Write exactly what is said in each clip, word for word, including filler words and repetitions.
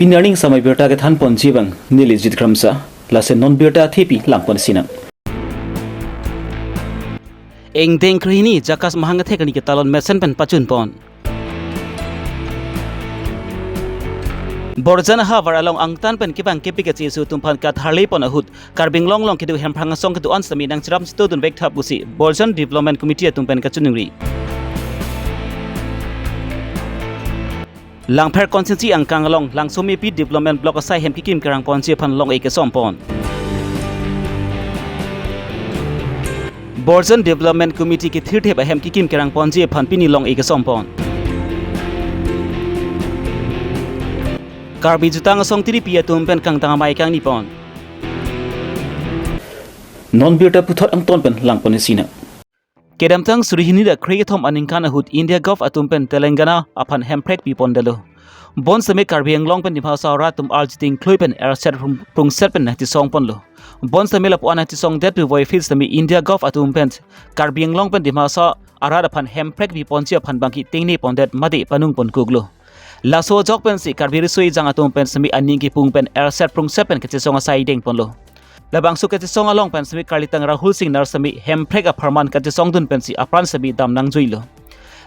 Pini arni samai birta kethanponji abang neli Jit Kramsa, laso non birta athepi langpon sinang. Ingdeng krehini JACAS mahang athek arni ketalon mesen pen pachunpon. Borjan ahavar along angtan pen kevang kepik achesu atum aphan katharlepon ahut, Karbi Anglong along kedo Hemprang asong kedo-an sitame nangcherap chitodun vek tha pusi Borjan Development Committee atum pen kachiningri. Langpher constituency angkang along Langsomepi Development Block asai hem kekim kerangponji aphan long-e kesompon. Borjan Development Committee kethirthep ahem kekim kerangponji aphan pini long-e kesompon. Karbi jutang asong tiripi atum pen kangtang amei kangnipon. Non birta puthot angton pen langpon sinang. Kedamtang suri hini ra krekethom aningkan ahut India Govt atum pen Telangana aphan hemprek pipondetlo. Bonsitame Karbi Anglong pen Dima Hasao arat atum arjuting klui pen erset prung-, prungset pen nangchesongponlo. Bonsitame lapu-an nangchesongdet puvoiphit sitame India Govt atum pen Karbi Anglong pen Dima Hasao arat aphan hemprek piponji aphan bangke tengne pondet mate panung ponkuklo. Laso ajok pensi Karbi riso ejang atum pen sitame aning kepung pen erset prungset pen kachesong asai dengponlo. Labangso kachesong along pen sitame karlitang Rahul Singnar sitame hemprek apharman kachesongdun pensi apran sitame dam nangjuilo.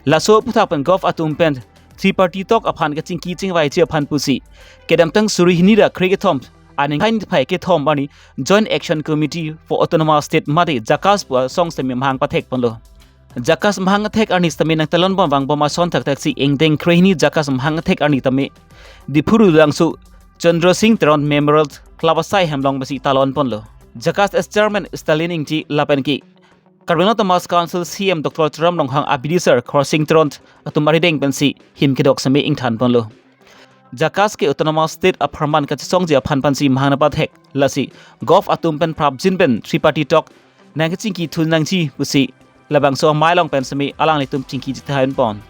Laso aputhak pen Govt atum pen triparty talk aphan kachingki chingvaiji aphan pusi kedamtang suri hini ra krekethom aningkan phai kethom arni Joint Action Committee for Autonomous State mate JACAS pu asong sitame mahang pathekponlo. JACAS mahang athek arni sitame nangtalonbom vangbom ason thakthaksi ingdeng krehini JACAS mahang athek arni tame Diphu Rulangso Chandra Singh Teron Memorial Club asai hem along pensi talonponlo. JACAS S Chairman Stalin Ingti lapen ke Karbi Anglong Autonomous Council C M Doctor Tuliram Ronghang abidisar Khorsing Teron atum arideng pensi him kedok sitame ingthanponlo. JACAS ke Autonomous State apharman kachesongji aphan pensi mahang nangpathek, lasi Govt atum pen prapjin pen triparty talk nangkachingki thun nangji pusi labangso amei along pen sitame alanglitum chingki chithanpon.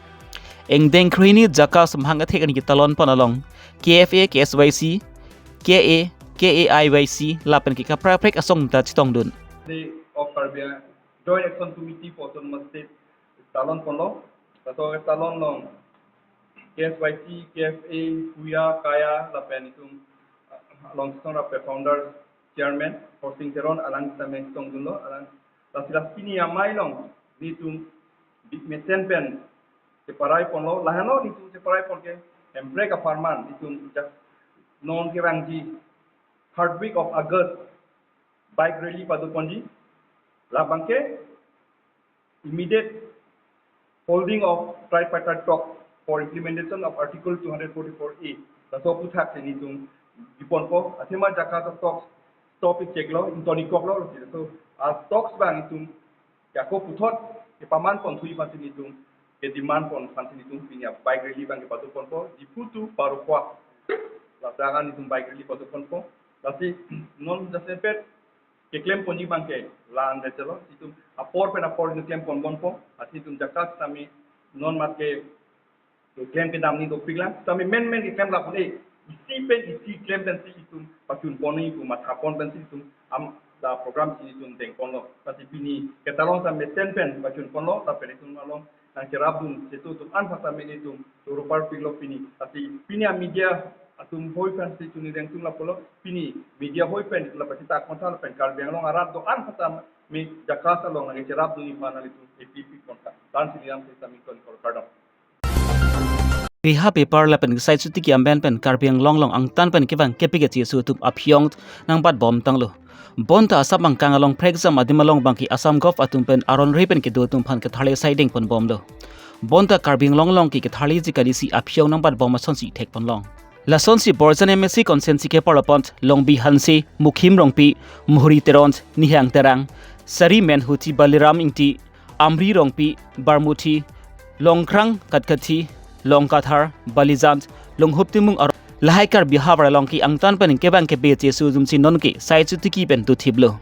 Ingdeng krehini JACAS mahang athek arni ketalonpon along K F A, K S Y C, K A, K A I Y C lapen ke kaprek kaprek asong ta chetongdun. Day of Karbi Joint Action Committee for Autonomous State talonponlo. Laso talon along K S Y C, K F A, Puya, Kaya lapen itum, uh, along song rap founder chairman Khorsing Teron alang sitame chetongdunlo, alang lasi lasi pini amei along nelitum big mesen pen cheparaiponlo, lahenlo nelitum cheparaiponke hemprek apharman nelitum jak non kevangji third week of August bike rally padoponji. Labangke immediate holding of tripartite talk for implementation of Article two hundred forty-four A. Laso aputhak si nelitum biponpo. Athema JACAS talks stop ik cheklo, ingtonikoklo, so, a talks abang itum ako puthot kepamanponthu aphansi nelitum kedemandpon aphansi nelitum pini a bike rally abang kepadoponpo, Diphu to Parokwa. Ladak an nelitum bike rally padoponpo. Lasi non jasemet keklemponji abangke la-an rechelo, itum apor pen apor itum klemponbompo, lasi itum JACAS sitame non mat ke klem kedam ni dopiklang, sitame menmen keklem lapu-an isi pen isi klem pensi itum pachunpon, itum mathapon pensi itum am la program si itum dengponlo. Lasi pini ketalon sitame mesen pen pachunponlo, lapen itum along nangcherapdun chetu atum an sitame nelitum choro parpiklo pini. Lasi pini a media atum hoi pensi chunideng atum lapulo, pini media hoi pen itum la pachethak kontha lapen Karbi Anglong arat do-an sitame JACAS along nangcherapdunji aphan nelitum appeal pi kontha. Tan siliam sitame ton kor kardom. Riha bepar lapen sai chotiki amen pen Karbi Anglong along angtan pen kevang kepik achesu atum aphi-ong nangbatbomtanglo. Bonta asap angkang along prekjam adim along bangke Assam Govt atum pen aron re pen kedo atum aphan ketharle asai dengponbomlo. Bonta Karbi Anglong along ke ketharleji kalisi aphi-ong nangbatbom asonsi thekponlong. Lasonsi Borjan M A C constituency keparlopon Longbi Hanse, Mukhim Rongpi, Muhuri Teron, Nihang Terang, Sari Menhuti, Baliram Ingti, Amri Rongpi, Barmuthi, Longkrang Katkathi, Longkathar, Balijan, Longhup Timung aron lahai Karbi ahavar along ke angtan pen kevang kepik achesu atumsi nonke sai chotiki pen dothiplo.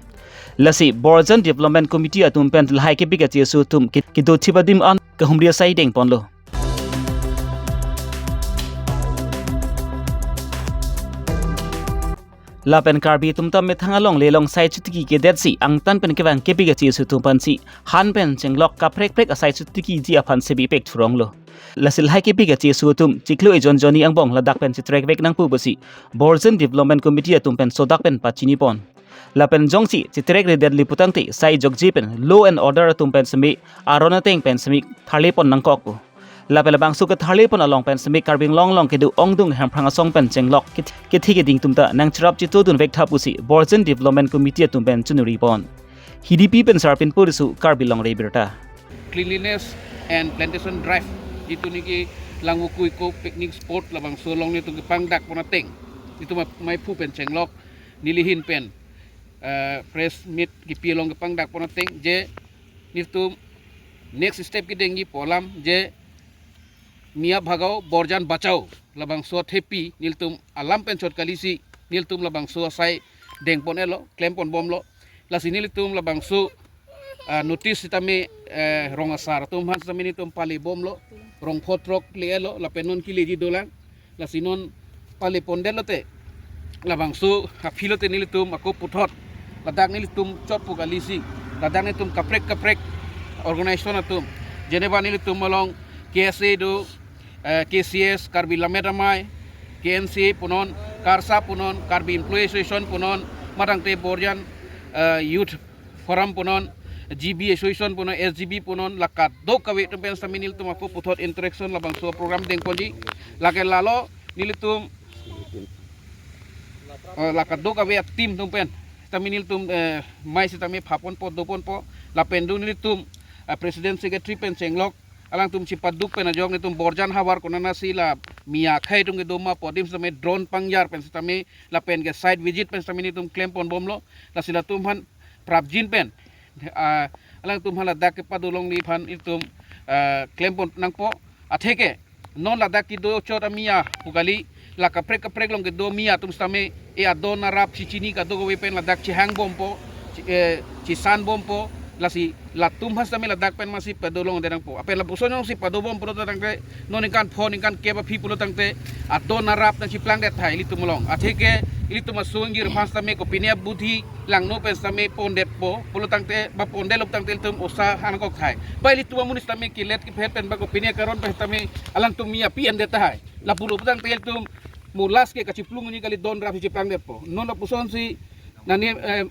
Lasi Borjan Development Committee atum pen lahai kepik achesu atum ke, kedothip adim an kahumri asai dengponlo. Lapen Karbi atum ta methang alongle along sai chotiki kedetsi angtan pen kevang kepik achesu atum aphansi han pen chenglok kaprek prek asai chotikiji aphan semi pek thuronglo. Lasi lahai kepik achesu atum chiklo ejon jonni angbong ladak pen chitrekvek nangpo pusi Borjan Development Committee atum pen sodak pen pachinipon. Lapen jongsi chitrekre detli putangte sai jokji pen law and order atum pen semi aron ateng pen semi tharlepon nangkokpo. Lapen labangso ketharlepon along pen semi Karbi Anglong along kedo ongdung hemphrang asong pen chenglok keth-, kethe keding atum ta nangcherap chitodunvek tha pusi Borjan Development Committee atum pen chonuripon. Hidipi pen Sarpin Purisu, Karbi Longri Abirta. Cleanliness and plantation drive, jitu niki Langvokui ko picnic spot labangso along nelitum kepangdakpon ateng, nelitum mai, maiphu pen chenglok neli ahin pen, eh, press meet kipi along kepangdakpon ateng je nelitum next step kedengji pu alam je Miya Bhagao Borjan Bachao labangso athepi nelitum alam pen chot kalisi nelitum labangso asai dengpon-etlo, klemponbomlo. Lasi nelitum labangso, ah, notice sitame, eh, rong asar atum aphan sitame nelitum palebomlo, rong photrok le-etlo, lapen non keleji dolang. Lasi non palepondetlote labangso aphi lote nelitum ako puthot ladak nelitum chot pu kalisi ladak nelitum kaprek kaprek organization atum, jeneba nelitum along K S A do, eh, K C S, Karbi Lammet Amei, K N C A punon, KARSA punon, Karbi Employee Association punon, matangte Borjan, eh, Youth Forum punon, G B Association punon, S G B punon, la kadokave atum pen sitame nelitum ako puthot interaction labangso program dengponji. Lake lalo nelitum, eh, la kadokave a-team atum pen sitame nelitum, eh, mai sitame phaponpo, doponpo, lapen do nelitum, eh, president secretary pen chenglok alangtum chipaduk pen ajok nelitum Borjan havar konatnasi la Miya akhei atum kedo ma pu adim sitame drone pangjar pen sitame lapen ke site visit pen sitame nelitum klemponbomlo. Lasi latum aphan prapjin pen, ah, alangtum aphan ladak kepado longji aphan nelitum, ah, klempon nangpo. Atheke non ladak kedo chot amiya pu kali, la kaprek kaprek along kedo miya atum sitame e adon arap chichini kadokave pen ladak chihangbompo, chi-, eh, chisanbompo. Lasi latum aphan sitame ladak pen masi pado longde nangpo. Lapen lapuson jongsi padobom pulotangte, non ningkan pho ningkan kep aphi pulotangte adon arap nangchiplangdet tahai ilitum along. Atheke ilitum aso ingjir aphan sitame kopine abudhi langno pen sitame pondetpo pulotangte, ba pondetlo putangte ilitum osa hangkok tahai. Ba ilitum amonit sitame kelet kephet pen ba kopine akaron pen sitame alangtum miya pi-endet tahai. Lapulo putangte ilitum mulas ke kachiplung ni kali, don arap chiplangdetpo. Non lapusonsi nani, eh,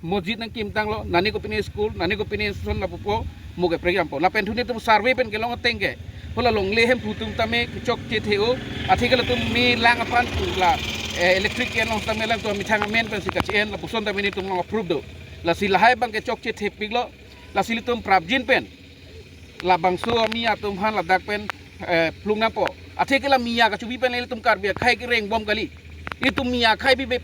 mosjid nangkimtanglo, nani kopine school, nani kopine institution lapupo, mo ke program po. Lapen thu nelitum survey pen kelong ateng ke, hala longle Hemphu atum tame kechokche the-o, atheke latum me lang aphan pu la, eh, electric ke along sitame alangtum amethang amen pensi kachi-en, lapuson tame nelitum along approve do. Lasi lahai abang ke chokche thepiklo, lasi ilitum prapjin pen labangso amiya atum aphan ladak pen, eh, plung nangpo. Atheke la miya kachebi pen ilitum Karbi akhei kerengbom kali. Ilitum miya akhei bibe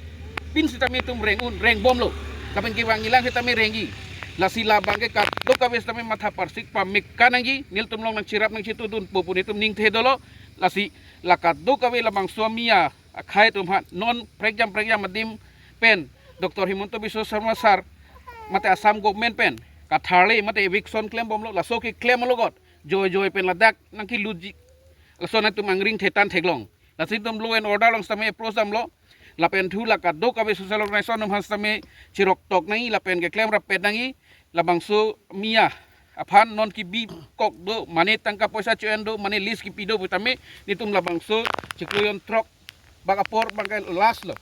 pin sitame ilitum reng-un, rengbomlo. Lapen kevang ilang sitame rengji. Lasi labang ke kadokave sitame matha parsik pamik kanangji. Nelitum along nangcherap nangchitudunpo pu nelitum ningthe dolo. Lasi la kadokave labangso amiya akhei atum aphan non prekjam prekjam adim pen Doctor Himanta Biswa Sarma sir mate Assam government pen katharle mate eviction klembomlo, laso keklem alogot joi joi pen ladak nangkelutji, laso nangtum angring thetan theklong. Lasi ilitum law and order along sitame approach damlo. Lapen thu la kadokave social organization atum aphan sitame chiroktok nangji lapen keklem rappet nangji. Labangso miya aphan non kebikok do, mane tangka poisa cho-en do, mane lease kepi do pu tame nelitum labangso chiklo jon throk bak apor abang ke last lo.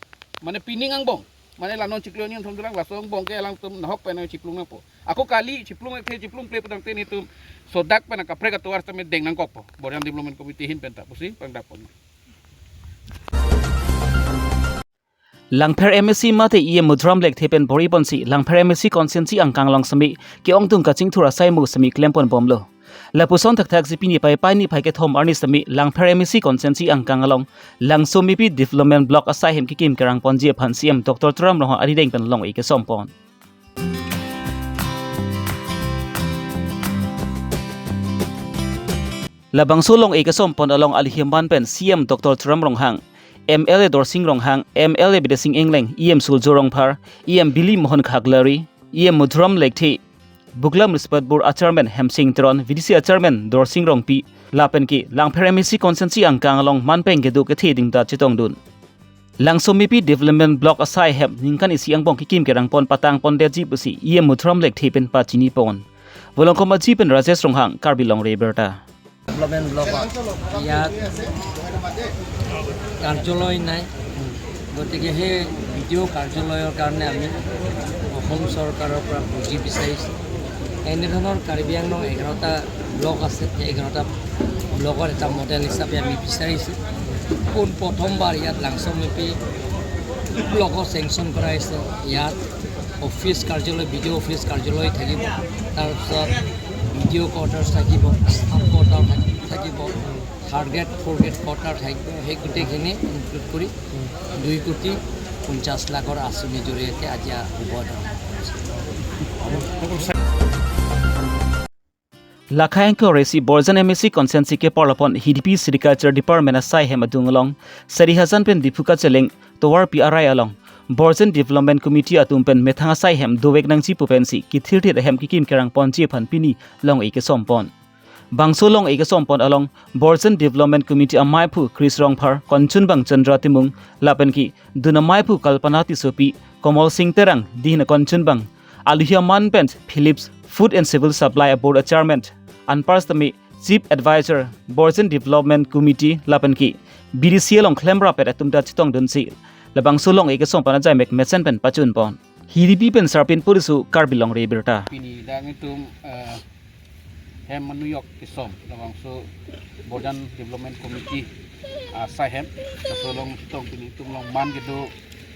Mane pining angbong, mane la non chiklo jon thom dolang, laso angbong ke alangtum nahok pen chiplung nangpo. Ako kali chiplung ke chiplung ple putangte nelitum sodak pen kaprek atovar sitame deng nangkokpo Borjan Development Committee ahin pen ta pusi pangdakpon. Langpher M A C mate E M Madhuram Lekthe pen bor-iponsi Langpher M A C constituency angkang along sitame ke-ongdung kachingthur asai mo sitame klemponbomlo. Lapuson thakthak si pini Paipai niphai kethom arni sitame Langpher M A C constituency angkang along Langsomepi Development Block asai hem kekim kerangponji aphan C E M Doctor Tuliram Ronghang arideng pen long-e kesompon. Labangso long-e kesompon along alihim ban pen C E M Doctor Tuliram Ronghang, M L A Dorsing Ronghang, M L A Bidya Sing Engleng, E M Surjya Rongphar, E M Bilimohon Khaklari, E M Madhuram Lekthe, Buklam Rispatbur a-chairman Hemsing Teron, V D C a-chairman Dorsing Rongpi, lapen ke Langpher M A C constituency angkang along manpeng kedo kethe ding ta chetongdun. Langsomepi Development Block asai hem ningkan isi angbong kekim kerang pon patang pondetji pusi E M Madhuram Lekthe pen pachini pon. Volongkom Aji pen Rajesh Ronghang, Karbi Longri Abirta. Development ব্লকত ইয়াত কাৰ্যালয় নাই, গতিকে সেই B D অ' কাৰ্যালয়ৰ কাৰণে আমি অসম চৰকাৰৰ পৰা পুঁজি বিচাৰিছোঁ। এনেধৰণৰ কাৰ্বি আংলং এঘাৰটা ব্লক আছে, সেই এঘাৰটা ব্লকৰ এটা মডেল হিচাপে আমি বিচাৰিছোঁ। পোন প্ৰথমবাৰ ইয়াত লাংচমেপি ব্লকত চেংচন কৰা হৈছে। ইয়াত অফিচ কাৰ্যালয়, বি ডি অ' অফিচ কাৰ্যালয় থাকিব, তাৰপিছত বি ডি অ' কোৱাৰ্টাৰ্ছ থাকিব, ষ্টাফ কোৱাৰ্টাৰ থাকি- থাকিব, third grade, fourth grade quarter থাকিব। সেই গোটেইখিনি ইনক্লুড কৰি দুই কোটি পঞ্চাছ লাখৰ আঁচনিৰ জৰিয়তে আজি শুভ আৰম্ভ কৰিছোঁ। Lakhai angko resi Borjan M A C constituency ke parlapon Hidipi Sericulture Department asai hem adung along Sarihajan pen Diphu kacheleng tovarpi arai along Borjan Development Committee atum pen methang asai hem dovek nangji pu pensi kithirthit ahem kekim kerang ponji aphan pini long-e kesom pon. Bangso long-e kesom pon along Borjan Development Committee amaiphu Chris Rongphar, konchunbang Chandra Timung, lapen kedun amaiphu Kalpana Tissopi, Komol Sing Terang, dihin konchunbang aluhi aman pen Philips Food and Civil Supply Board a Chairman, anpar sitame Chief Advisor Borjan Development Committee lapen ke B D C along klemrapet atum ta chetongdunsi labangso long-e kesom pon ajaimek mesen pen pachun pon. Hidipi pen Sarpin Purisu, Karbi Longri Abirta. Pini dak nelitum, eh, hem manuyok kesom labangso Borjan Development Committee asai hem. Laso along chetong pini itum along man kedo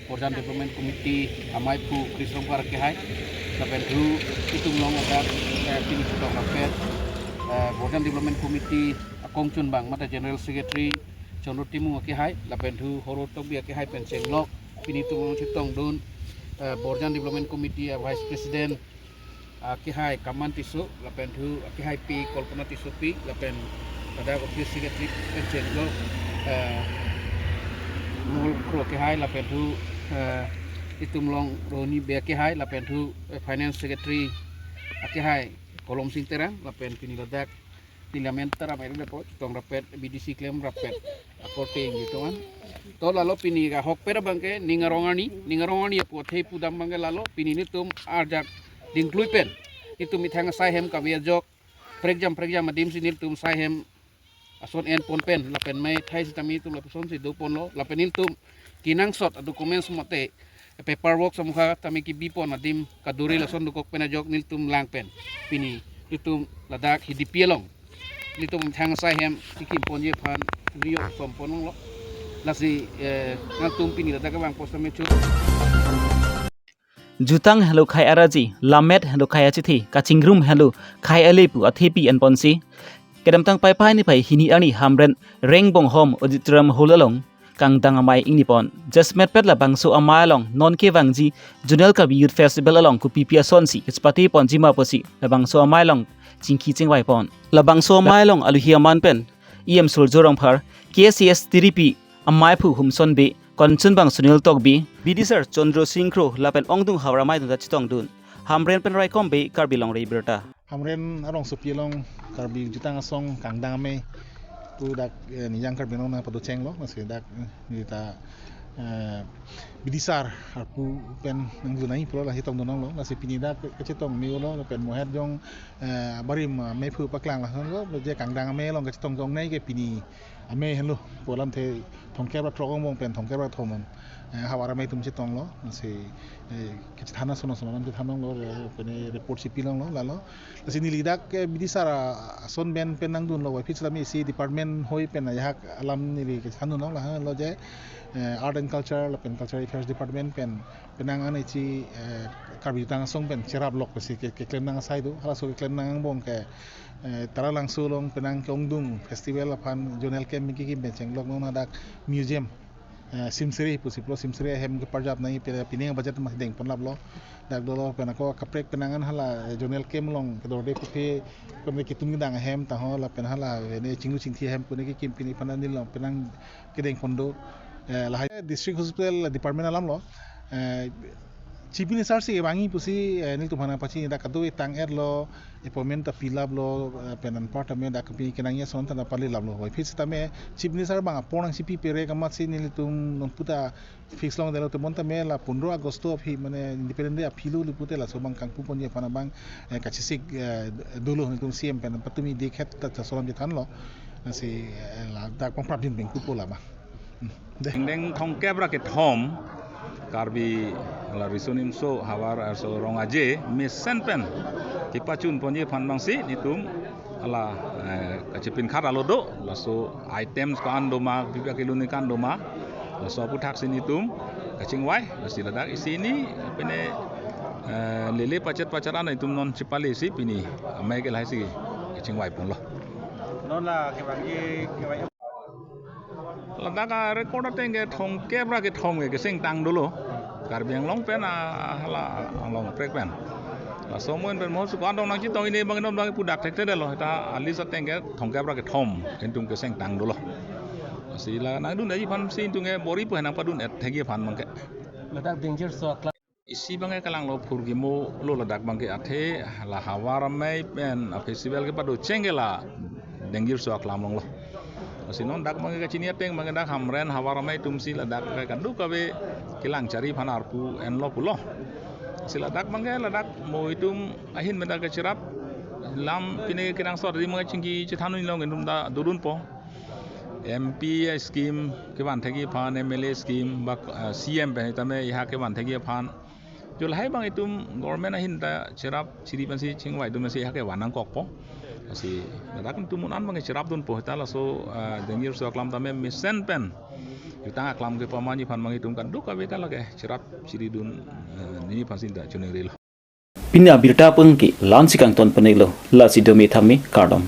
Borjan Development Committee amaiphu Chris Rongphar akehai, lapen thu itum along adak, eh, pini chetong rapet, eh, Borjan Development Committee akongchunbang mate General Secretary Chandra Timung akehai, lapen thu Horo Tokbi akehai pen chenglok pini itum along chetongdun, eh, Borjan Development Committee a Vice President akehai Kaman Tisso, lapen thu akehaipi Kalpana Tissopi, lapen ladak office secretary pen chenglok, eh, Mol Kro akehai, lapen thu, eh, itum along Roni Bey akehai, lapen thu, eh, finance secretary akehai Kolom Sing Terang, lapen pini ladak Parliament taram eri lapo chetong rapet, B D C klemrapet akorte ingni tongan. To lalo pini ahokpet abangke ning arong arni, ning arong arni apu athe pudam abangke lalo pini nelitum arjak dingklui pen itum methang asai hem kave ajok prekjam prekjam adimsi nelitum asai hem ason en pon pen lapen mei thai sitame itum lapusonsi do ponlo, lapen nelitum kenangsot a documents mate paperwork samukha tame kebi pon adim kaduri lason dokok pen ajok nelitum lang pen pini nelitum ladak Hidipi along nelitum methang asai hem kekim ponji aphan nuyok som pon longlo. Lasi, eh, nangtum pini ladak kevang post tame chu. Jutang helo khai araji, lammet helo khai achithi, kachingrum helo khai ale pu athepi en ponsi kedamtang Paipai niphai hini arni Hamren Rengbong Home Auditorium Hall along kangdang amei ingni pon. Jasemet pet labangso amei along non kevangji Zonal Karbi Youth Festival along kopipi asonsi kachepate ponji ma pusi labangso amei along chingki chingvai pon. Labangso amei along aluhi aman pen E M Surjo Rongphar, K C S tiripi amaiphu Humson Bey, konchunbang Sunil Tokbi, B D sir Chandra Sing Kro lapen ongdung hawar amei atum ta chetongdun. Hamren pen Raikom Bey, Karbi Longri Abirta. Hamren arongsopi along Karbi Jutang Asong kangdang amei pu dak, eh, nijang Karbi Anglong nangpado chenglo, lasi dak, eh, neli ta, eh, B D sir arpu pen nangdunai pulo lasi tongdun longlo, lasi pini dak kachetong amei lo, lapen mohet jong, eh, barim, eh, meiphu paklang lason lo, je kangdang amei along kachetong jongnei ke pini amei henlo, pu alamthe thomkep ra throk angbong pen thomkep ra thom, eh, hawar amei atum chetonglo, lasi, eh, kachethan ason ason alam chethan longlo, eh, pene report si pi longlo, lalo. Lasi neli dak, eh, B D sir, ah, ason ben pen nangdunlo, waipi sitame isi department hoi pen ajahak alam neli kachethan dunlo, lahenlo je, eh, Art and Culture, lapen Cultural Affairs Department pen, penang an isi, eh, Karbi Jutang Asong pen cherap lok pusi ke, keklem nang asai do, halaso keklem nang angbong ke, eh, Taralangso along penang ke ongdung festival aphan zonal camp kekim pen chenglok non hadak museum, eh, Simsiri pusi pulo, Simsiri ahem keparjap nai pe pining budget ma deng pon laplo. Dak dolo pen ako kaprek penang an hala, eh, zonal camp along kedorde puthe pen ketun kedang ahem taho lapen hala, eh, ne chinglu chingthi ahem pune kekim pini aphan neli along penang kedeng pon do, eh, lahai District Hospital Department alam lo, eh, Chief Minister si kevangji pusi, eh, nelitum aphan pachini, dak kado-an tang-etlo, appointment ta pilaplo, eh, pen anparta me dak pini kenangji ason ta pali laplo. Wai phit sitame Chief Minister abang apor nangsi pipere kamatsi nelitum non puta fix longdetlo, te bonta me la pondro August aphi, mane Independence Day aphi lo li pute laso abang kangpuponji aphan abang, eh, kachesik, eh, dolo nelitum C M pen patumi dikhet ta chasolam chethanlo. Lasi, eh, ladak pangprapjin pengkupo labang. Hmm. Deng. Ingdeng thomkep ra kethom Karbi la Riso Nimso havar aso rong aje mesen pen kepachunponji aphan abangsi nelitum hala, eh, kachepinkhat alo do, laso items ko-an doma, pipi akilun ni ko-an doma, laso aputhaksi nelitum kachingvai. Lasi ladak isi hini pine, eh, lele pachet pachet an nelitum non chepalesi pini amei ke lahai si kachingvaiponlo. Non la kevangji, kevangji. Ladak a-record ateng ke thomkep ra kethom ke keseng tang dolo. Karbi Anglong pen a hala Anglong prek pen. Laso amen pen mohotso ko-an dong nangchetong, ini abang non abang pudak thekthedetlo. Ta a-list ateng ke thomkep ra kethom, nelitum keseng tang dolo. Lasi la nangdunji aphansi nelitum ke bor-ipo, nangpadun-et thekji aphan abang ke. Ladak dengji arso aklam. Isi abang ke kelanglo, phurkimo lo ladak abang ke, athe la havar amei pen a-festival kepado cheng ke la dengji arso aklam longlo. Lasi non dak abang ke kachini ateng abang ke dak Hamren havar amei atumsi ladak ke kadokave kelang chari aphan arpu enlo pulo. Lasi ladak abang ke ladak mo itum ahin pen dak kacherap lam pine kenangsot ri abang ke chingki chethan unlo, nelitum ta dodunpo. M P scheme kevan thekji aphan, M L A scheme ba, eh, C M pen sitame iha kevan thekji aphan. Jo lahai abang itum government ahin ta cherap chiri pensi chingvai atum pensi iha kevan nangkokpo. Lasi ladak itum un-an abang cherapdunpo, seta laso, eh, dengji arso aklam tame mesen pen jutang aklam kepamanji aphan abang itum kadokave ta lake cherap chiridun, eh, nangji aphansi ta chiningrilo. Pini abirta abang ke la-ansi kangton ponlo, lasi dome thame kardom.